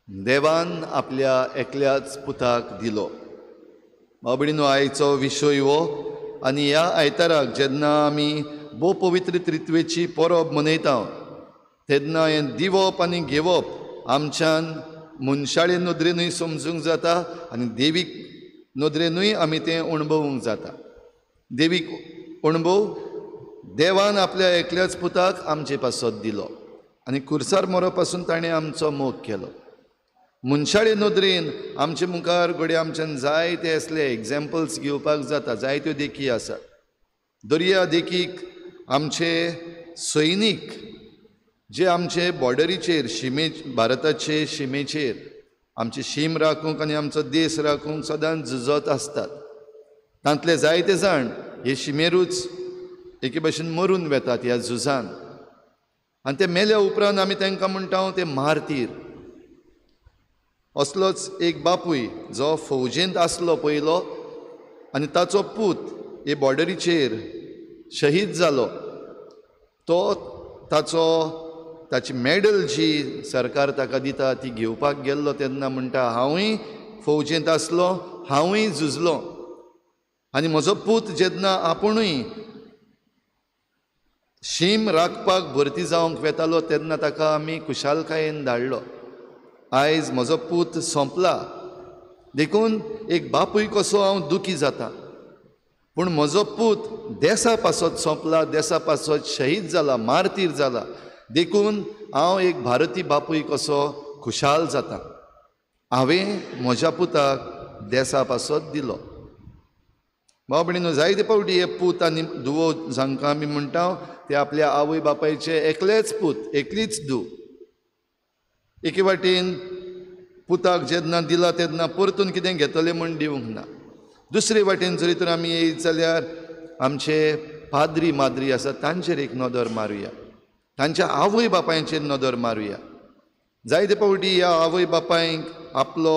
देवान आपल्या एकल्याच पुताक दिलो. भाव भयणीनो, आयचो विशय हो. आनी ह्या आयताराक जेन्ना आमी भोव पवित्र त्रित्वेची परब मनयता तेन्ना हें दिवप आनी घेवप आमच्यान मनशाळे नदरेनूय समजूंक जाता आनी देवीक नदरेनूय आमी तें अणभवूंक जाता. देवीक अणभव, देवान आपल्या एकल्याच पुताक आमचे पासत दिलो आनी खुर्सार मरो पासून ताणें आमचो मोग केलो. मनशाळे नदरेन आमचे मुखार घडये आमच्यान जायते असले एग्जाम्पल्स घेवपाक जाता, जायत्यो देखी आसात. दर्या देखीक आमचे सैनीक जे आमचे बॉर्डरीचेर, शिमे, भारताचे शिमेचेर आमची शीम राखूंक आनी आमचो देश राखूंक सदांच झुजत आसतात. तांतले जायते जाण हे शिमेरूच एके भशेन मरून वेतात ह्या झुजान, आनी ते मेल्या उपरांत आमी तांकां म्हणटा ते मार्तीर. असलोच एक बापूय जो फौजेंत आसलो पयलो आनी ताचो पूत हे बॉर्डरीचेर शहीद जालो. तो ताचो ताची मॅडल जी सरकार ताका दिता ती घेवपाक गेल्लो तेन्ना म्हणटा, हांवूय फौजेंत आसलो, हांवूय झुजलो आनी म्हजो पूत जेन्ना आपुणूय शीम राखपाक भरती जावंक वेतालो तेन्ना ताका आमी खुशालकायेन धाडलो. आयज म्हजो पूत सोंपला, देखून एक बापूय कसो हांव दुखी जाता, पूण म्हजो पूत देसा पासत सोंपला, देसा पासत शहीद जाला, मार्तीर जाला, देखून हांव एक भारतीय बापूय कसो खुशाल जाता. हांवें म्हज्या पुताक देसा पासत दिलो. भाव भयणीनो, जायते फावटी हे पूत आनी धुवो जांकां आमी म्हणटा ते आपल्या आवय बापायचे एकलेच पूत, एकलीच धूव. एके वाटेन पुताक जेन्ना दिला तेन्ना परतून कितें घेतलें म्हूण दिवंक ना. दुसरे वाटेन जरी तर आमी येयत जाल्यार आमचे पाद्री माद्री आसात तांचेर एक नदर मारुया, तांच्या आवय बापायचेर नदर मारुया. जायते फावटी ह्या आवय बापायक आपलो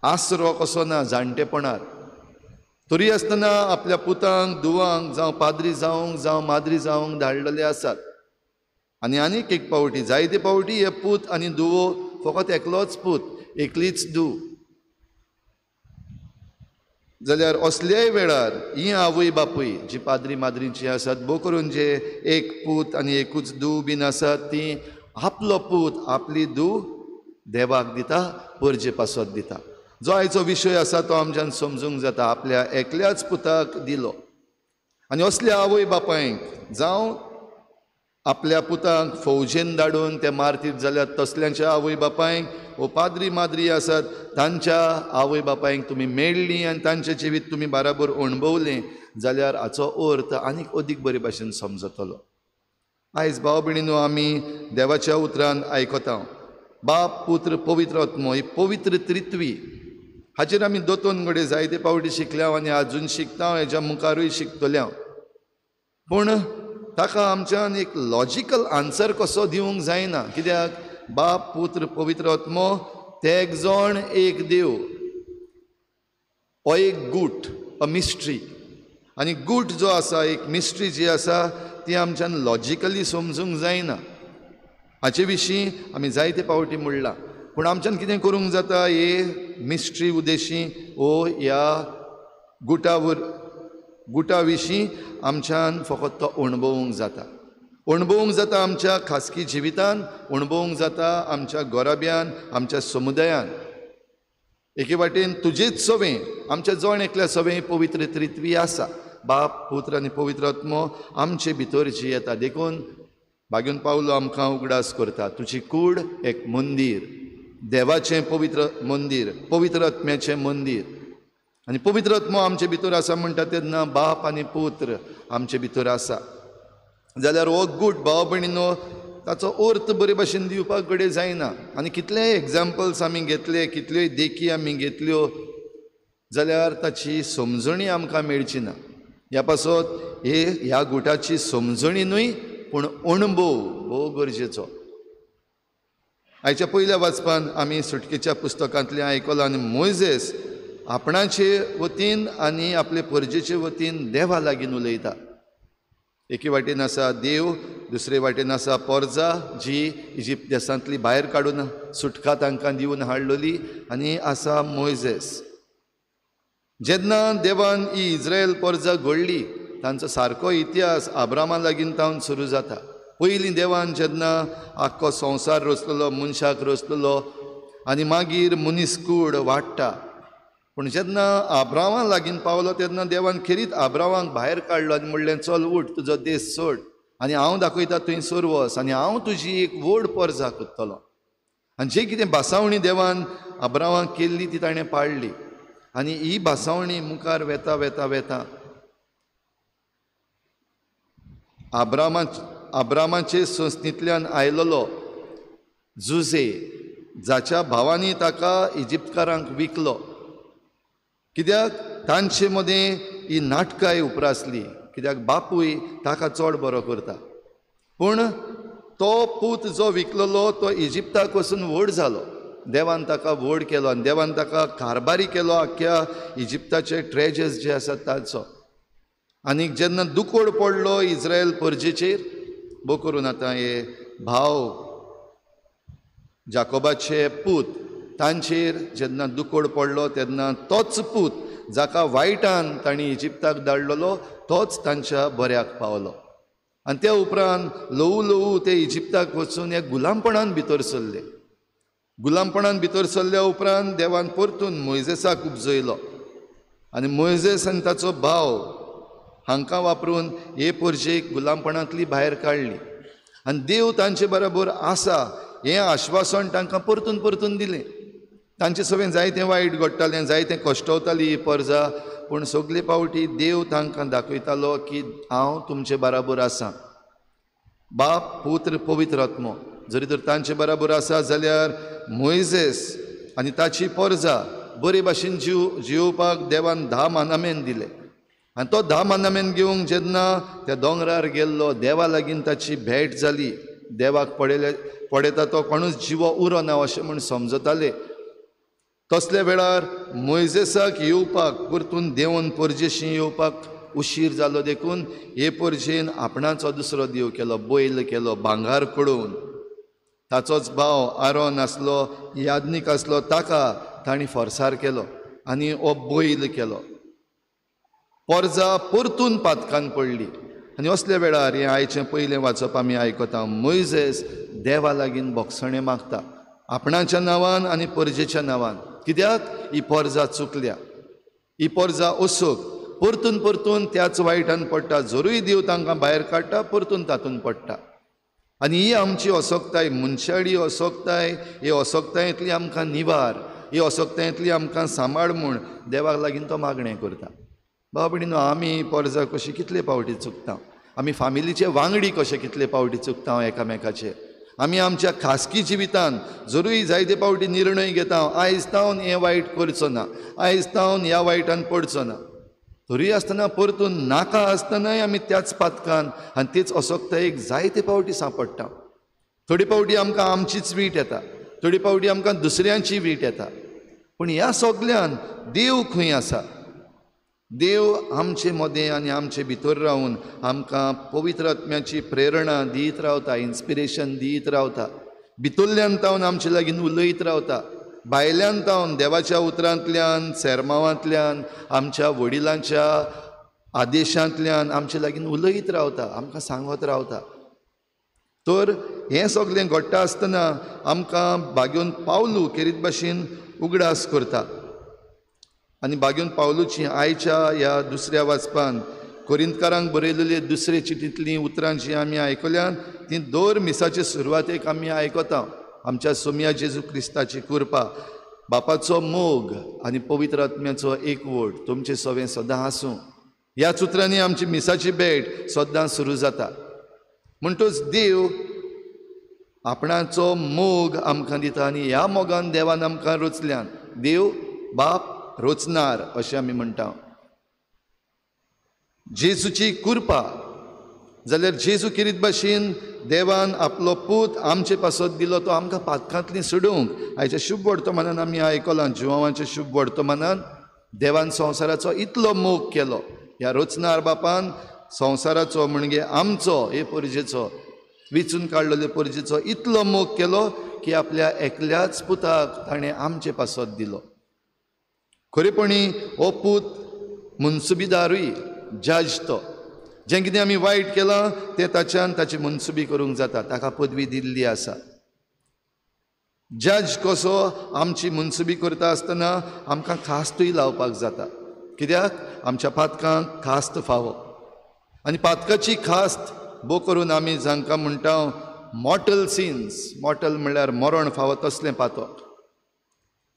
आसरो कसो ना जाणटेपणार, तरी आसतना आपल्या पुतांक धुवांक जावं पाद्री जावंक जावं माद्री जावंक धाडलेले आसात. आनी आनीक एक फावटी जायते फावटी हे पूत आनी धुवो फकत एकलोच पूत, एकलीच धूव जाल्यार असल्याय वेळार ही आवय बापूय जी पाद्री माद्रीची आसात, भोव करून जे एक पूत आनी एकूच धूव बीन आसात, ती आपलो पूत आपली धूव देवाक दिता, परजे पासत दिता. जो आयचो विशय आसा तो आमच्यान समजूंक जाता, आपल्या एकल्याच पुताक दिलो. आनी असल्या आवय बापायक जावं आपल्या पुतांक फौजेन धाडून ते मार्तीर जाल्यार तसल्यांच्या आवय बापायक वो पाद्री माद्री आसात तांच्या आवय बापायक तुमी मेळ्ळीं आनी तांचें जिवीत तुमी बाराबर अणभवलें जाल्यार हाचो अर्थ आनीक अदीक बरे भाशेन समजतलो. आयज भाव भयणीनो, आमी देवाच्या उतरान आयकता बाप पुत्र पवित्र आत्मो ही पवित्र त्रित्वी हाचेर आमी दोतोन घडये जायते फावटी शिकल्या आनी आजून शिकता, हेज्या मुखारूय शिकतल्या. पूण ताका आमच्यान एक लॉजिकल आन्सर कसो दिवंक जायना, कित्याक बाप पुत्र पवित्र आत्मो ते एक जण एक देव, हो एक गूट, अ मिस्ट्री. आनी गूट जो आसा, एक मिस्ट्री जी आसा ती आमच्यान लॉजिकली समजूंक जायना. हाचे विशीं आमी जायते फावटी म्हणलां, पूण आमच्यान कितें करूंक जाता हे मिस्ट्री उद्देशी वो ह्या गुटा विशीं आमच्यान फकत तो अणभवूंक जाता. अणभवूंक जाता आमच्या खासगी जिवितान, अणभवूंक जाता आमच्या गोराब्यान, आमच्या समुदायान. एके वाटेन तुजेच सवें, आमच्या जण एकल्या सवें पवित्र त्रित्वी आसा, बाप पुत्र आनी पवित्र आत्मो आमचे भितर जी येता. देखून बागेवन पावलो आमकां उगडास करता, तुजी कूड एक मंदीर, देवाचें पवित्र मंदीर, पवित्र आत्म्याचें मंदीर. आनी पवित्र आत्मो आमचे भितर आसा म्हणटा तेन्ना बाप आनी पुत्र आमचे भितर आसा. जाल्यार हो गूट भाव भयणीनो ताचो अर्थ बरे भाशेन दिवपाक घडये जायना. आनी कितलेय एग्जाम्पल्स आमी घेतले, कितल्योय देखी आमी घेतल्यो जाल्यार ताची समजणी आमकां मेळची ना. ह्या पासत हे ह्या गुटाची समजणी न्हय पूण अणभव भोव गरजेचो. आयच्या पयल्या वाचपान आमी सुटकेच्या पुस्तकांतलें आयकलां आनी मोयजेस आपणाचे वतीन आनी आपले परजेचे वतीन देवा लागीं उलयता. एके वाटेन आसा देव, दुसरे वाटेन आसा पोरजा जी इजिप्त देशांतली भायर काडून सुटका तांकां दिवन हाडलेली, आनी आसा मोयजेस. जेन्ना देवान ही इस्रायल पोरजा घडली तांचो सारको इतिहास आब्रामा लागीं तावन सुरू जाता. पयलीं देवान जेन्ना आख्खो संवसार रचलेलो, मनशाक रचलेलो आनी मागीर मनीस कूड वाडटा. पूण जेन्ना आब्रामा लागीं पावलो तेन्ना देवान खेरीत आब्रामाक भायर काडलो आनी म्हणलें, चल उठ, तुजो देश सोड आनी हांव दाखयता थंयसर वच आनी हांव तुजी एक व्हड परजा करतलो. आनी जे कितें भासावणी देवान आब्रामाक केल्ली ती ताणें पाळ्ळी. आनी ही भासावणी मुखार वेता वेता वेता आब्रामाचे संस्थेंतल्यान आयलेलो जुजे, जाच्या भावांनी ताका इजिप्तकारांक विकलो, कित्याक तांचे मदें ही नाटकाय उप्रासली, कित्याक बापूय ताका चड बरो करता. पूण तो पूत जो विकलेलो तो इजिप्ताक वचून व्हड जालो. देवान ताका व्हड केलो आनी देवान ताका कारभारी केलो आख्ख्या इजिप्ताचे ट्रेजर्स जे आसात ताचो. आनी जेन्ना दुकोड पडलो इस्रायल परजेचेर, बो करून आतां हे भाव जाकोबाचे पूत तांचेर जेन्ना दुकोड पडलो तेन्ना तोच पूत जाका वायटान तांणी इजिप्ताक धाडलेलो तोच तांच्या बऱ्याक पावलो. आनी त्या उपरांत ल्हवू ल्हवू ते इजिप्ताक वचून ह्या गुलामपणान भितर सरले. गुलामपणान भितर सरल्या उपरांत देवान परतून मोयजेसाक उपजयलो आनी मोयजेस आनी ताचो भाव हांकां वापरून हे परजेक गुलामपणांतली भायर काडली. आनी देव तांचे बरोबर आसा हें आश्वासन तांकां परतून परतून दिलें. तांचे सगळें जायतें वायट घडटालें, जायतें कश्टवताली ही परजा, पूण सगळे पावटी देव तांकां दाखयतालो की हांव तुमचे बराबर आसा. बाप, पुत्र, पवित्र आत्मो जरी तर तांचे बराबर आसा जाल्यार मोयजेस आनी ताची परजा बरे भाशेन जियोवपाक देवान 10 मानामेन दिले. आनी तो 10 मानामेन घेवंक जेन्ना त्या दोंगरार गेल्लो, देवा लागीं ताची भेट जाली. देवाक पळयता तो कोणूच जिवो उरो ना अशें म्हूण समजताले. तसल्या वेळार मोयजेसाक येवपाक परतून देंवन परजेशी येवपाक उशीर जालो, देखून हे परजेन आपणाचो दुसरो देव केलो, बैल केलो भांगार कडोवन. ताचोच भाव आरोन आसलो, याज्ञीक आसलो, ताका तांणी फोर्सार केलो आनी हो बैल केलो. परजा परतून पातकान पडली. आनी असल्या वेळार हें आयचें पयलें वाचप आमी आयकता, मोयजेस देवा लागीं भोगसणें मागता आपणाच्या नांवान आनी परजेच्या नांवान, कित्याक ही परजा चुकल्या, ही परजा असोक परतून परतून त्याच वायटान पडटा. जरूय देव तांकां भायर काडटा, परतून तातूंत पडटा. आनी ही आमची असोकताय, मनशाडी असोकताय, ही असोकतायेंतली आमकां निवार, ही असोकतायेंतली आमकां सांबाळ म्हूण देवाक लागीं तो मागणें करता. भाव भयणीनो, आमी परजा कशी कितले पावटी चुकता, आमी फामिलीचे वांगडी कशे कितले पावटी चुकता एकामेकाचे. आमी आमच्या खासगी जिवितान जरूय जायते पावटी निर्णय घेता, आयज तावन हें वायट करचो ना, आयज तावन ह्या वायटान पडचो ना, तरी आसतना परतून नाका आसतनाय आमी त्याच पातकान आनी तेच असोकतायेक जायते पावटी सांपडटा. थोडी पावटी आमकां आमचीच वीट येता, थोडी पावटी आमकां दुसऱ्यांची वीट येता. पूण ह्या सगल्यान देव खंय आसा? देव आमचे मदें आनी आमचे भितर रावन आमकां पवित्र आत्म्याची प्रेरणा दीत रावता, इन्स्पिरेशन दीत रावता, भितरल्यान तावन आमचे लागीं उलयत रावता, भायल्यान तावन देवाच्या उतरांतल्यान, सेर्मावांतल्यान, आमच्या वडिलांच्या आदेशांतल्यान आमचे लागीं उलयत रावता, आमकां सांगत रावता. तर हें सगळें घडटा आसतना आमकां बागेवन पावलू खेरीत भाशेन उगडास करता. आनी बागेवन पावलूची आयच्या ह्या दुसऱ्या वाचपान कोरिंतकारांक बरयलेले दुसरे चिटींतलीं उतरां जीं आमी आयकल्यान तीं दर मिसाचे सुरवातेक आमी आयकता. आमच्या सोमया जेजू क्रिस्ताची कृपा, बापाचो मोग आनी पवित्र आत्म्याचो एकवट तुमचे सवें सदां आसूं. ह्याच उतरांनी आमची मिसाची भेट सदां सुरू जाता. म्हणटच देव आपणाचो मोग आमकां दिता आनी ह्या मोगान देवान आमकां रचल्यान. देव बाप रचणार अशें आमी म्हणटा. जेजूची कृपा जाल्यार जेजू खेरीत भाशेन देवान आपलो पूत आमचे पासत दिलो तो आमकां पातकांतली सोडोवंक. आयच्या शुभ वर्तमानान आमी आयकलां, जुवांवाच्या शुभ वर्तमानान देवान संवसाराचो इतलो मोग केलो, ह्या रचणार बापान संवसाराचो म्हणजे आमचो हे परजेचो विचून काडलेले परजेचो इतलो मोग केलो की आपल्या एकल्याच पुताक ताणें आमचे पासत दिलो. खरेपणी हो पूत मनसुबीदारूय जज तो, जें कितें आमी वायट केलां तें ताच्यान ताची मनसुबी करूंक जाता, ताका पदवी दिल्ली आसा. जज कसो आमची मनसुबी करता आसतना आमकां खास्तूय लावपाक जाता, कित्याक आमच्या पातकांक खास्त फावो. आनी पातकाची खास्त भो करून आमी जांकां म्हणटा मॉर्टल सिन्स, मॉर्टल म्हणल्यार मरण फावो तसलें पातक,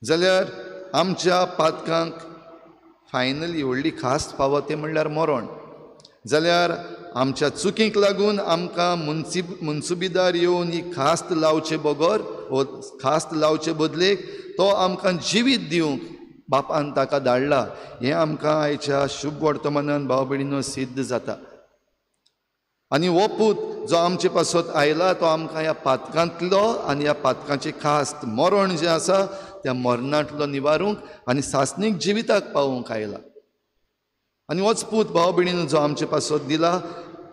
जाल्यार आमच्या पातकांक फायनली व्हडली खास्त फावो तें म्हणल्यार मरण. जाल्यार आमच्या चुकींक लागून आमकां मनसुबीदार येवन ही खास्त लावचे बगर वो खास्त लावचे बदलेक तो आमकां जिवीत दिवंक बापान ताका धाडला. हें आमकां आयच्या शुभ वर्तमानान भाव भयणीनो सिद्ध जाता. आनी हो पूत जो आमचे पासत आयला तो आमकां ह्या पातकांतलो आनी ह्या पातकांची खास्त मरण जें आसा त्या मरणांतलो निवारूंक आनी सासणीक जिविताक पावोवंक आयला. आनी होच पूत भाव भयणीनो जो आमचे पासत दिला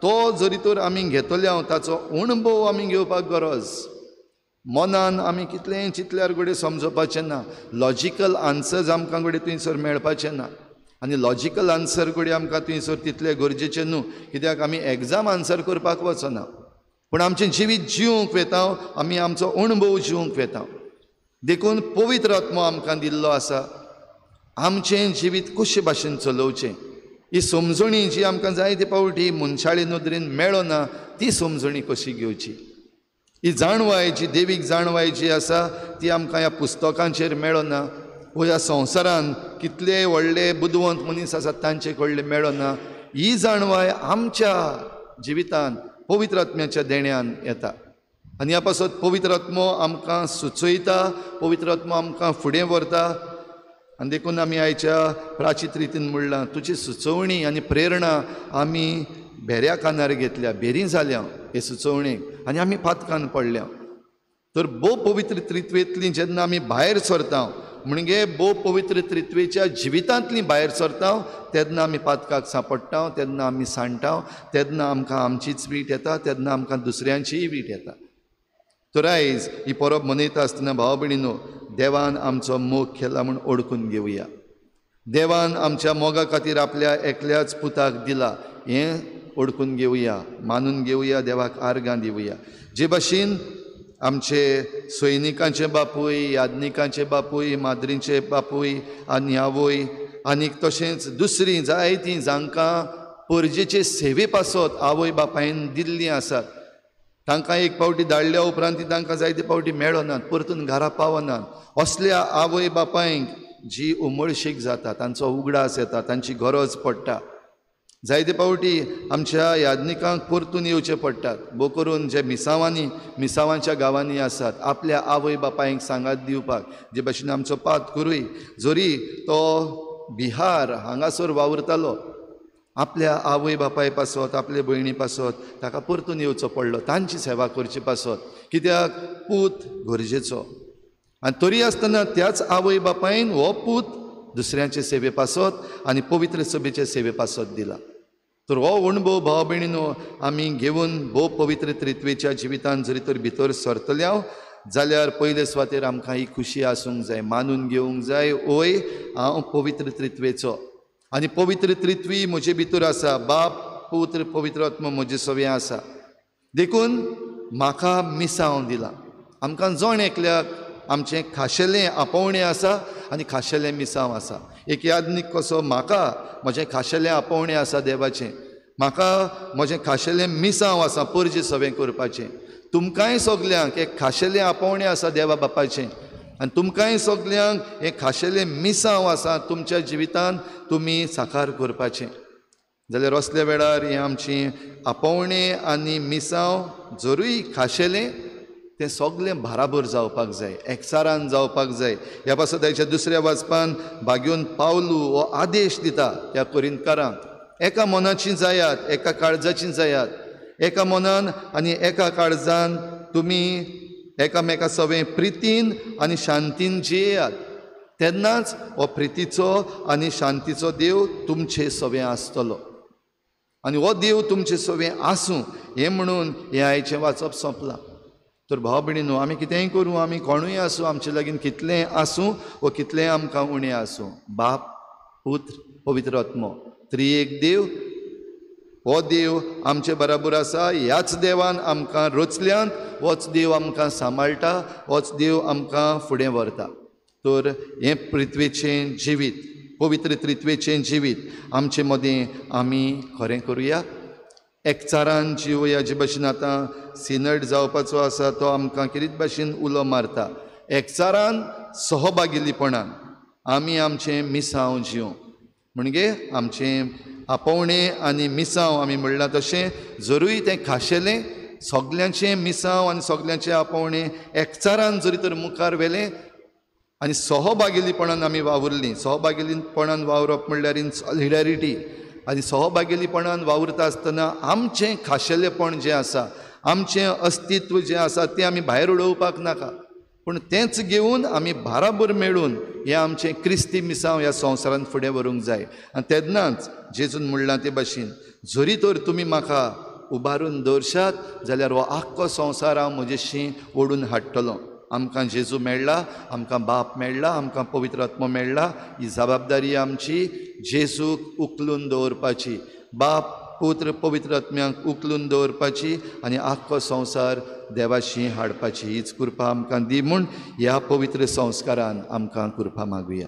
तो जरी तर आमी घेतले हांव ताचो अणभव आमी घेवपाक गरज. मनान आमी कितलेंय चिंतल्यार घडये समजोवपाचें ना, लॉजिकल आन्सर्स आमकां घडये थंयसर मेळपाचें ना, आनी लॉजिकल आन्सर घडये आमकां थंयसर तितले गरजेचें न्हू, कित्याक आमी एग्जाम आन्सर करपाक वचना, पूण आमचें जिवीत जिवंक वेता, आमी आमचो अणभव जिवंक वेता. देखून पवित्र आत्मो आमकां दिल्लो आसा आमचें जिवीत कशे भाशेन चलोवचें. ही समजणी जी आमकां जायते फावटी मनशाळे नदरेन मेळना ती समजणी कशी घेवची, ही जाणवाय जी देवीक जाणवाय जी आसा ती आमकां ह्या पुस्तकांचेर मेळना वो ह्या संवसारान कितले व्हडले बुदवंत मनीस आसात तांचे कडले मेळना. ही जाणवाय आमच्या जिवितान पवित्र आत्म्याच्या देण्यान येता. आनी ह्या पासत पवित्र आत्मो आमकां सुचयता, पवित्र आत्मो आमकां फुडें व्हरता. आनी देखून आमी आयच्या प्राचीत रितीन म्हणलां तुजी सुचोवणी आनी प्रेरणा आमी भेऱ्या कानार घेतल्या, भेरी जाल्या हे सुचोवणेक आनी आमी पातकान पडल्या. तर भोव पवित्र त्रित्वेंतली जेन्ना आमी भायर सरता म्हणजे भोव पवित्र त्रित्वेच्या जिवितांतली भायर सरता तेन्ना आमी पातकाक सांपडटा, तेन्ना आमी सांडटा, तेन्ना आमकां आमचीच वीट येता, तेन्ना आमकां दुसऱ्यांचीय वीट येता. तर आयज ही परब मनयता आसतना भाव भयणीनो देवान आमचो मोग केला म्हूण ओळखून घेवया. देवान आमच्या मोगा खातीर आपल्या एकल्याच पुताक दिला हें ओळखून घेवया, मानून घेवया, देवाक आर्गां दिवया. जे भाशेन आमचे सैनिकांचे बापूय, याज्ञिकांचे बापूय, माद्रींचे बापूय आनी आवय आनीक तशेंच दुसरीं जायतीं जांकां परजेचे सेवे पासत आवय बापायन दिल्लीं आसात तांकां एक फावटी धाडल्या उपरांत ती तांकां जायते फावटी मेळनात, परतून घरा पावनात. असल्या आवय बापायंक जी उमळशीक जाता, तांचो उगडास येता, तांची गरज पडटा. जायते फावटी आमच्या याज्ञिकांक परतून येवचें पडटात, भोव करून जे मिसांवांनी मिसांवांच्या गांवांनी आसात आपल्या आवय बापायंक सांगात दिवपाक. जे भाशेन आमचो पात करूय जरी तो बिहार हांगासर वावुरतालो आपल्या आवय बापाय पासत आपले भयणी पासत ताका परतून येवचो पडलो तांची सेवा करचे पासत, कित्याक पूत गरजेचो. आनी तरी आसतना त्याच आवय बापायन हो पूत दुसऱ्यांचे सेवे पासत आनी पवित्र सभेचे सेवे पासत दिला. तर हो अणभव भाव भयणीनो आमी घेवन भोव पवित्र त्रित्वेच्या जिवितान जरी तर भितर सरतले हांव जाल्यार पयले सुवातेर आमकां ही खुशी आसूंक जाय, मानून घेवंक जाय ओय हांव पवित्र त्रित्वेचो आनी पवित्र त्रित्वी म्हजे भितर आसा, बाप पुत्र पवित्र आत्मा म्हजे सवें आसा, देखून म्हाका मिसांव दिला. आमकां जण एकल्याक आमचें खाशेलें आपोवणें आसा आनी खाशेलें मिसांव आसा. एक याज्ञीक कसो म्हाका म्हजें खाशेलें आपोवणें आसा देवाचें, म्हाका म्हजें खाशेलें मिसांव आसा परजे सवें करपाचें, तुमकांय सगल्यांक एक खाशेलें आपोवणें आसा देवा बापाचें आनी तुमकांय सगल्यांक हें खाशेलें मिसांव आसा तुमच्या जिवितान तुमी साकार करपाचें. जाल्यार असल्या वेळार हें आमचें आपोवणें आनी मिसांव जरूय खाशेलें तें सगलें बाराबर जावपाक जाय, एकचारान जावपाक जाय. ह्या पासत आयच्या दुसऱ्या वाचपान भाग्योन पावलू हो आदेश दिता त्या कोरिंतकारांक, एका मनाची जायात, एका काळजाची जायात, एका मनान आनी एका काळजान तुमी एकामेका सवें प्रितीन आनी शांतीन जियेयात, तेन्नाच हो प्रितीचो आनी शांतीचो देव तुमचे सवें आसतलो. आनी हो देव तुमचे सवें आसूं हें म्हणून हें आयचें वाचप सोंपलां. तर भाव भयणीनो, आमी कितेंय करूं, आमी कोणूय आसूं, आमचे लागीं कितलें आसूं वो कितलें आमकां उणें आसूं, बाप, पुत्र, पवित्र आत्मो, त्रिएक देव, हो देव आमचे बराबर आसा. ह्याच देवान आमकां रचल्यान, होच देव आमकां सांबाळटा, होच देव आमकां फुडें व्हरता. तर हें पृथ्वेचें जिवीत, पवित्र त्रित्वेचें जिवीत आमचे मदीं आमी खरें करुया, एकचारान जिवया. जे भाशेन आतां सिनट जावपाचो आसा तो आमकां कितें भाशेन उलो मारता, एकचारान सहभागिलीपणान आमी आमचें मिसांव जिवं. म्हणजे आमचें आपोवणें आनी मिसांव आमी म्हणलां तशें जरूय तें खाशेलें, सगल्यांचें मिसांव आनी सगल्यांचें आपोवणें एकचारान जरी तर मुखार व्हेलें आनी सहभागिलीपणान आमी वावुरलीं. सहभागिलीपणान वावरप म्हणल्यार इन सॉलिडारिटी. आनी सहभागिलीपणान वावुरता आसतना आमचें खाशेलेपण जें आसा, आमचें अस्तित्व जें आसा तें आमी भायर उडोवपाक नाका, पूण तेंच घेवन आमी बाराबर मेळून हें आमचें क्रिस्ती मिसांव ह्या संवसारांत फुडें व्हरूंक जाय. आनी तेन्नाच जेजून म्हणलां ते भाशेन, जरी तर तुमी म्हाका उबारून दवरशात जाल्यार हो आख्खो संवसार हांव म्हजेशी ओडून हाडटलो. आमकां जेजू मेळ्ळा, आमकां बाप मेळ्ळा, आमकां पवित्र आत्मो मेळ्ळा. ही जबाबदारी आमची जेजूक उखलून दवरपाची, बाप, पुत्र, पवित्र आत्म्यांक उखलून दवरपाची आनी आख्खो संवसार देवाशी हाडपाची. हीच कृपा आमकां दी म्हूण ह्या पवित्र संस्कारान आमकां कृपा मागुया.